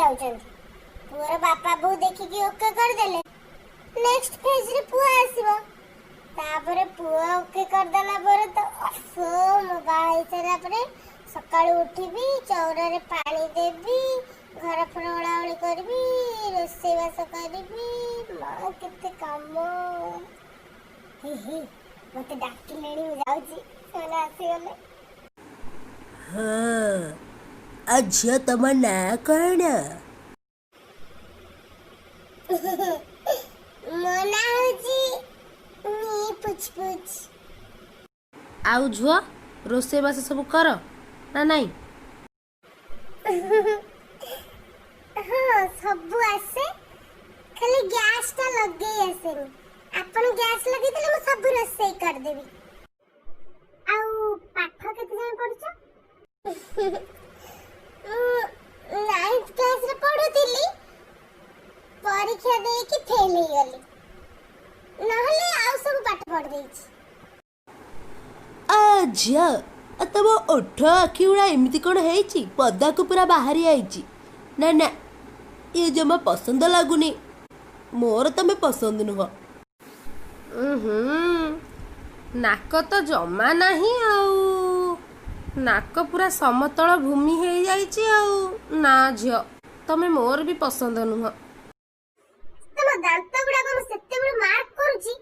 ଯାଉଛନ୍ତି। ପୁଅର ବାପା ବୋଉ ଦେଖିକି ଓକେ କରିଦେଲେ ନେକ୍ସଟ ଫେଜରେ ପୁଅ ଆସିବ। ତାପରେ ପୁଅ ଓକେ କରିଦେଲା ପରେ ତ ଅଫ, ମୁଁ ବାହା ହେଇସାରିଲା ପରେ ସକାଳୁ ଉଠିବି, ଚଉରାରେ ପାଣି ଦେବି, ଘର ଫର ଓଳାଓଳି କରିବି, ରୋଷେଇବାସ କରିବି। ମା, କେତେ କାମ! ହି ହି, ମତେ ଡାକିଲେଣି, ମୁଁ ଯାଉଛି, ସେମାନେ ଆସିଗଲେ। ହଁ, ଆଉ ଝିଅ, ତମ ନାଁ କ'ଣ? ମୋ ନାଁ ହଉଛି ମି ପୁଚ୍ ପୁଚ୍। ଆଉ ଝୁଅ, ରୋଷେଇବାସ ସବୁ କର ନା ନାଇଁ? ହଁ, ସବୁ ଆସେ, ଖାଲି ଗ୍ୟାସଟା ଲଗେଇ ଆସେନି। ଆପଣ ଗ୍ୟାସ ଲଗେଇଦେଲେ ମୁଁ ସବୁ ରୋଷେଇ କରିଦେବି। ଆଉ ପାଠ କେତେ ଯାଏଁ ପଢୁଛ? ମୁଁ ନାଇନ୍ଥ କ୍ଲାସରେ ପଢୁଥିଲି, ପରୀକ୍ଷା ଦେଇକି ଫେଲ୍ ହେଇଗଲି। ନହେଲେ ଆଉ ସବୁ ପାଠ ପଢି ଦେଇଛି। ଆ ଝିଅ, ଆ ତମ ଓଠ ଆଖି ଗୁଡ଼ା ଏମିତି କ'ଣ ହେଇଛି? ପଦାକୁ ପୁରା ବାହାରି ଆଇଛି। ନା ନା, ଇଏ ଜମା ପସନ୍ଦ ଲାଗୁନି ମୋର। ତମେ ପସନ୍ଦ ନୁହଁ। ହୁଁ, ନାକ ତ ଜମା ନାହିଁ, ଆଉ ନାକ ପୁରା ସମତଳ ଭୂମି ହେଇଯାଇଛି ଆଉ। ନା ଝିଅ, ତମେ ମୋର ବି ପସନ୍ଦ ନୁହଁ। ତମ ଦାନ୍ତ ଗୁଡାକ ମୁଁ ସେତେବେଳୁ ମାର୍କ କରୁଛି,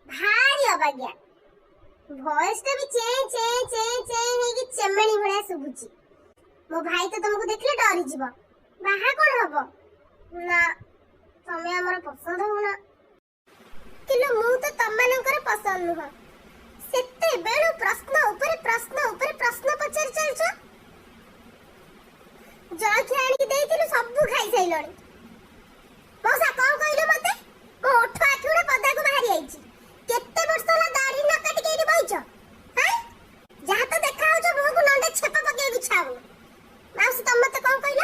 ଭାରି ଅବାଗିଆ। ଭଏସ ଟା ବି ଚେଁ ଚେଁ ଚେଁ ଚେଁ ହେଇକି ଚେମେଣି ଭଳିଆ ଶୁଭୁଛି। ମୋ ଭାଇ ତ ତମକୁ ଦେଖିଲେ ଡରିଯିବ, ବାହା କଣ ହବ? ନା, ତମେ ଆମର ପସନ୍ଦ ହଉନ। କିନ୍ତୁ ମୁଁ ତ ତମମାନଙ୍କର ପସନ୍ଦ ନୁହଁ, ସେତେବେଳୁ ପ୍ରଶ୍ନ ଉପରେ ପ୍ରଶ୍ନ ଉପରେ ପ୍ରଶ୍ନ ପଚାରି ଚାଲିଛ। ଜଳଖିଆ ଆଣିକି ଦେଇଥିଲୁ, ସବୁ ଖାଇସାରିଲଣି। ମଉସା, କଣ କହିଲ ମତେ? ମୋ ଓଠ ଆଖି ଗୁଡା ପଦାକୁ ବାହାରି ଯାଇଛି। କେତେ ବର୍ଷ ହେଲା ଦାଢି ନ କାଟିକି ଏଇଠି ବଇଛ? ହାଁ, ଯାହା ତ ଦେଖା ହଉଛ, ମୁହଁକୁ ନଣ୍ଡେ ଛେପ ପକେଇବାକୁ ଇଚ୍ଛା ହଉନି। ମାଉସୀ, ତମେ ମତେ କଣ କହିଲ?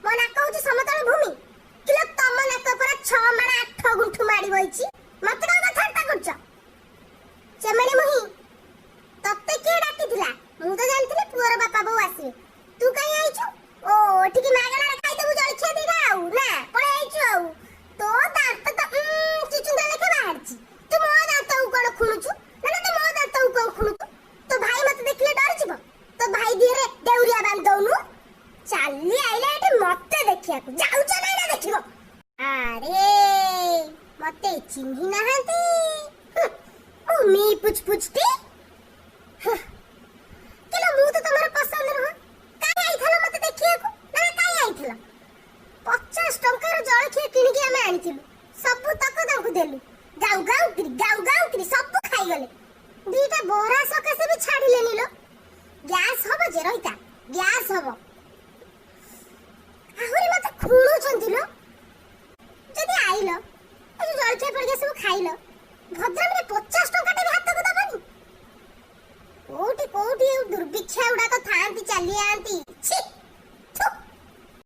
ମୋ ନାକ ହଉଛି ସମତଳ ଭୂମି। କିଲୋ, ତମ ନାକ ପରା 6 ମାଣ 8 ଗୁଣ୍ଠୁ ମାଡି ବଇଛି। ମତେ କଣ କଥାବାର୍ତ୍ତା କରୁଛ? ଚେମେଣି ମୁହିଁ, ତତେ କିଏ ଡାକିଥିଲା? ମୁଁ ତ ଜାଣିଥିଲି ପୁଅର ବାପା ବୋଉ ଆସିବେ, ତୁ କାଇଁ ଆଇଛୁ? ଓ, ଏଠିକି ମାଗଣାରେ ଖାଇଦବୁ ଜଳଖିଆ ଦିଟା ଆଉ ନା ପଳେଇ ଆଇଛୁ? ଆଉ ତୋ ଦାନ୍ତ ତ ଚୁଚୁନ୍ଦା ଲେଖା ବାହାରିଛି। ତୁ ମୋ ଦାନ୍ତକୁ କଣ ଖୁଣୁଛୁ? ନା ନା, ତୁ ମୋ ଦାନ୍ତକୁ କଣ ଖୁଣୁଛୁ? ତୋ ଭାଇ ମତେ ଦେଖିଲେ ଡରିଯିବ। ତୋ ଭାଇ ଦିହରେ ଡେଉରିଆ ବାନ୍ଧି ଦଉନୁ। ଚାଲି ଆଇଲା ଏଠି ମତେ ଦେଖିବାକୁ। ଯାଉଛ ନା ନା ଦେଖିବ? ଆରେ, ମତେ ଚିହ୍ନି ନାହାନ୍ତି? ହୁଁ, ମୁଁ ମି ପୁଚ୍ ପୁଚ୍ ଟି। କିଲୋ, ମୁଁ ତ ତମର ପସନ୍ଦ ନୁହଁ, କାଇଁ ଆଇଥିଲ ମତେ ଦେଖିବାକୁ? ନା, କାଇଁ ଆଇଥିଲ? 50 ଟଙ୍କାର ଜଳଖିଆ କିଣିକି ଆମେ ଆଣିଥିଲୁ, ସବୁ ତକ ତାଙ୍କୁ ଦେଲୁ। ଗାଉ ଗାଉ କିରି ଗାଉ ଗାଉ କିରି ସବୁ ଖାଇଗଲେ। ଦିଟା ବରା ସକାଶେ ବି ଛାଡ଼ିଲେନି ଲୋ। ଗ୍ୟାସ୍ ହବ ଯେ, ରହିତା, ଗ୍ୟାସ୍ ହବ। ଆହୁରି ମତେ ଖୁଣୁଛନ୍ତି ଲୋ। ଯଦି ଆଇଲ, ଏ ଯୋଉ ଜଳଖିଆ ଫଳଖିଆ ସବୁ ଖାଇଲ, ଭଦ୍ରାମିରେ 50 ଟଙ୍କାଟା ବି ହାତକୁ ଦବନି? କୋଉଠି କୋଉଠି ଏ ଦୁର୍ଭିକ୍ଷା ଗୁଡାକ ଥାଆନ୍ତି, ଚାଲି ଆନ୍ତି। ଛି।